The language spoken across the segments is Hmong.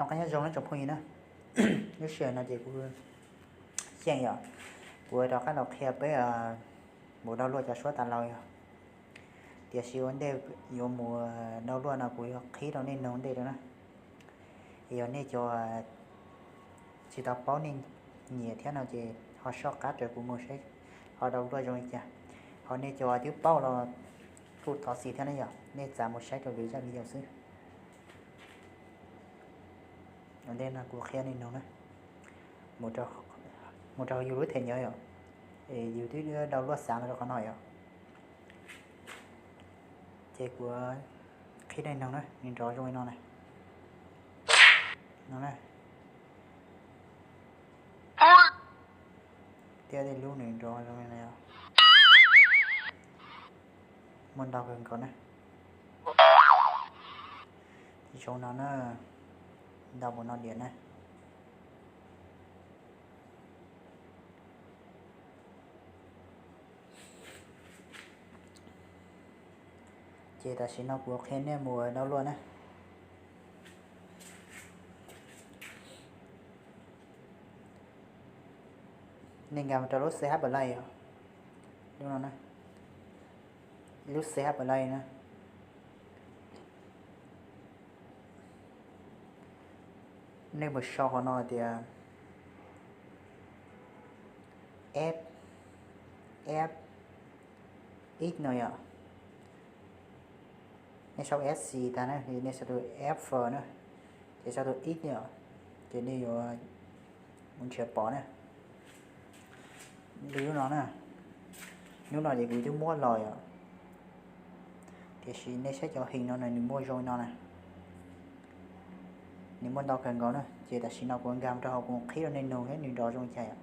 Noj qab nyob zoo na tsoom phooj ywg na. Lub sij hawm no ces kuv xyeej yom, kuv rov qab los qhia peb mus download cov suab tas laus yog. Tiam sis ua ntej yuav mus download no kuv yuav qhib rau nej nug ntej rau na. Yog nej cov tsis tau paub nej nyiam thiab no ces ho soj qab raws kuv mus saib ho download zoo li cas. Ho nej cov twb paub los kuj thov txim thiab na yom, nej txav mus saib rau lwm zaj video xwb. Ua ntej no kuv qhia nej nug na, mus rau yus lub thẻ nhớ yom, yus twb download xav los rau qhov no yom. Ces kuv qhib nej nug na, nws nrov zoo li no na. No na. Thiab tej lub nws nrov zoo li no yom. Muaj ntau kawg nkaus na. Zoo no na, ntau mus no diam na. Ces tam sim no kuv qhia nej mus download na. Nej nkag mus rau lub C H Play os. Lub no na, lub C H Play na. Nej mus sau qhov no tias F, F X no yom. Nej sau F C tag na, nej sau tus F na, ces sau tus X yom, ces nej yuav mus nrhiav pom na. Li lub no na, lub no ces kuv twb muab los yom. Tiam sis nej saib cov hình no na, nws muaj zoo li no na. Nws muaj ntau kawg nkaus na, ces tam sim no kuv nkag rau hauv kuv qhib rau nej nug thiab nws nrov zoo li cas yom.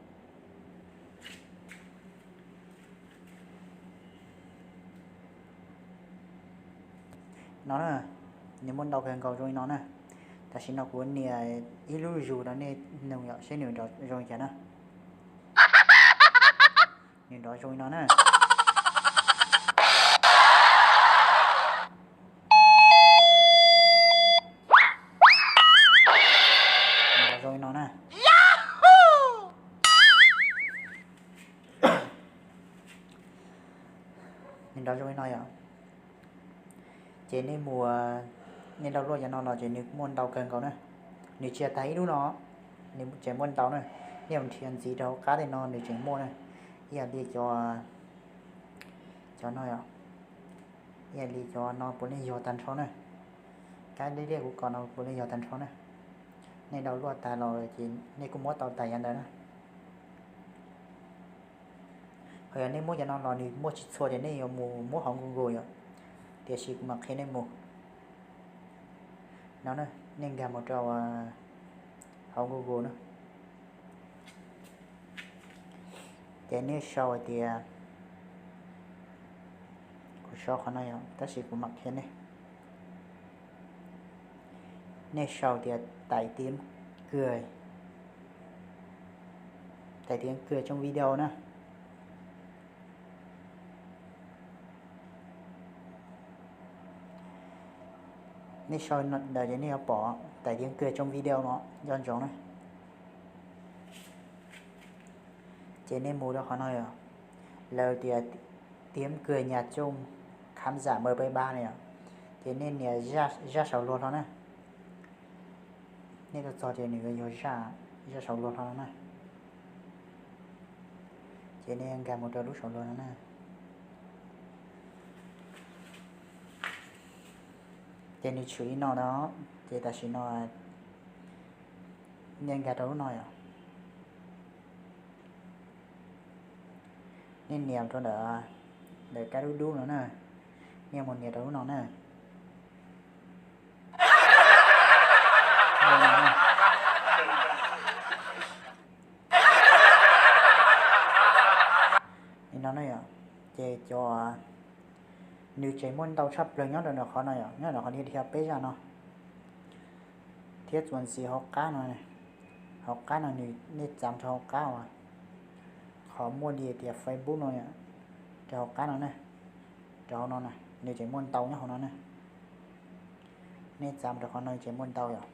No na, nws muaj ntau kawg nkaus zoo li no na. Tam sim no kuv nias ib lub zus rau nej nug yom, seb nws nrov zoo li cas na. Nws nrov zoo li no na. Nws nrov zoo li no na. Nws nrov zoo li no yom. Ces nej mus, nej download cov no los ces nws muaj ntau kawg nkaus na. Nws tsis yog tag ib lub no, nws tseem muaj ntau na. Nej mus nrhiav ntxiv rau hauv qab tej no nws tseem muaj na. Ib yam li cov, cov no yom, ib yam li cov no puav leej yog tag nrho na. Kab liab liab kuv kom no puav leej yog tag nrho na. Nej download tag los ces nej kuj muab tau tas yav ntawd na. Ho yog nej muab cov no los nws muaj tsis txhua ces nej yuav mus muab hauv Google yom. Tiam sis kuv mam qhia nej mus. No na, nej nkag mus rau hauv Google na. Ces nej sau hais tias, kuv sau qhov no yom, tab sis kuv mam qhia nej. Nej sau tias tải tiếng Việt, tải tiếng Việt trong video na. Nej sau ntawd ces nej yuav pom tải tiếng Việt trong video no nco ntsoov na. Ces nej mus rau qhov no yom, lawv tias tiếng Việt nhạc chung khán giả mười ba no yom, ces nej nias zaj saud luag hlo na. Nej tuaj txog ces nws yuav yog zaj, zaj saud luag hlo no na. Ces nej nkag mus rau lub saud luag no na. Ces nws tshwm li no no, ces tam sim no nej nkag rau lub no yom. Nej nias rau ntawm, ntawm kab dub dub no na. Nej mus nias rau lub no na. Li no na yom, ces cov, nws tseem muaj ntau tshaj plaws nyob rau ntawm qhov no yom, nyob rau qhov dhia peb zaj no. Thiab txuas ntxiv hauv qab no, hauv qab no nws, nej txav rau hauv qab uas qhov muaj li tias Facebook no, rau hauv qab no na, rau hauv no na, nws tseem muaj ntau nyob hauv no na. Nej txav rau qhov no tseem muaj ntau yom.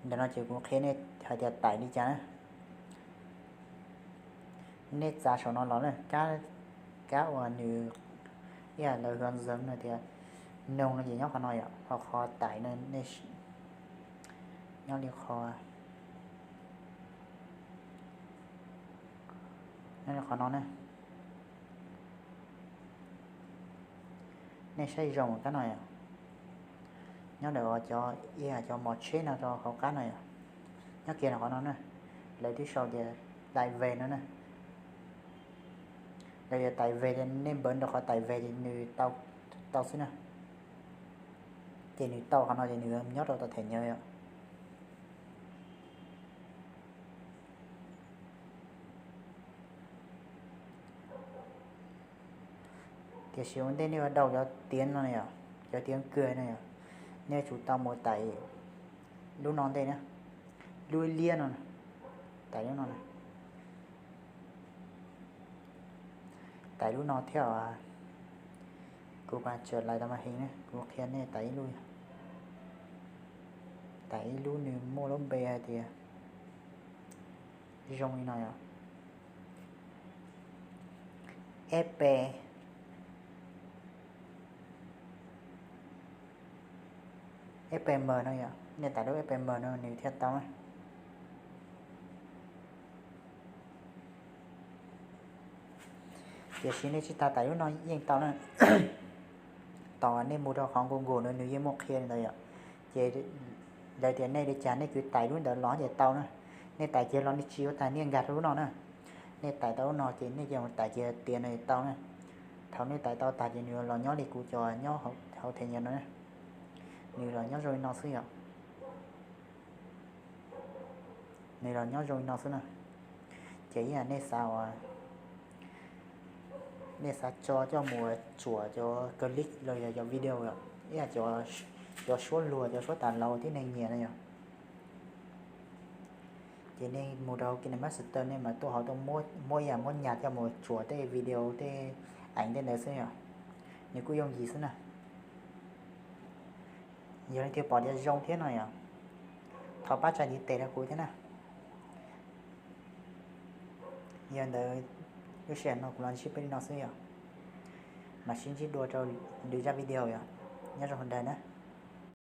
Ntawm no ces kuv qhia nej hais tias tải li cas na. Nej txav saum no los na, kab, kab uas nws ib yam lawv hais ntxawv no tias num no ces nyob qhov no yom, ho qhov tải no nyob li qhov, nyob li qhov no na. Nej saib zoo kab no yom, nyob ntawm cov, ib yam cov mos tsheb no rau hauv qab no yom, nyob kiag rau qhov no na. Lawv twb sau tias tải về no na. Lawv tias tải về ces nej npawv rau qhov tải về ces nws tau xwb na. Ces nws tau qhov no ces nws nyob rau tom thẻ nhớ yom. Tiam sis ua ntej nej ua đọc cov tiếng no yom, cov tiếng Việt no yom, nej yuav tsum tau mus tải lub no ntej na, lub liab no, tải lub no, tải lub no thiab. Kuv pab tsav lais tau mas heev na, kuv qhia nej tải ib lub, tải ib lub nws muaj lub npe hais tias zoo li no yom, F P, F P M no yom, nej tải lub F P M no nws thiaj tau na. Tiam sis nej tsis tas tải lub no yeej tau na. Thaum nej mus rau qhov Google no nws yeej muaj qhia li ntawd yom. Ces lawv tias nej li cas nej kwv tải lub ntawd los ces tau na. Nej tải kiag los nej tsis yuav tag nej nkag rau lub no na. Nej tải tau lub no ces nej cia tải kiag tias no tau na. Thaum nej tải tau tag ces nws los nyob li kuv cov nyob hauv thẻ nhớ no na. Nws los nyob zoo li no xwb yom. Nws los nyob zoo li no xwb na. Ces ib yam nej xav ua, nej xav tso coj mus tsuam cov clip los yog cov video, ib yam cov suab luag, cov suab tas laus tib neeg nyiam no yom. Ces nej mus rau KineMaster nej mas tuaj hauv tuaj muab ib yam muab nyas coj mus tsuam tej video tej, ảnh tej ntawd xwb yom. Nws kuj yooj yim xwb na. Yog leej twg pom tias zoo thiab no yom, thov pab tsa ntiv tes rau kuv thiab na. Yog ntawd lub sij hawm no kuv los ntsib peb li no xwb yom. Mam sib ntsib dua rau lwm zaj video yom. Nyob zoo sawv daws na.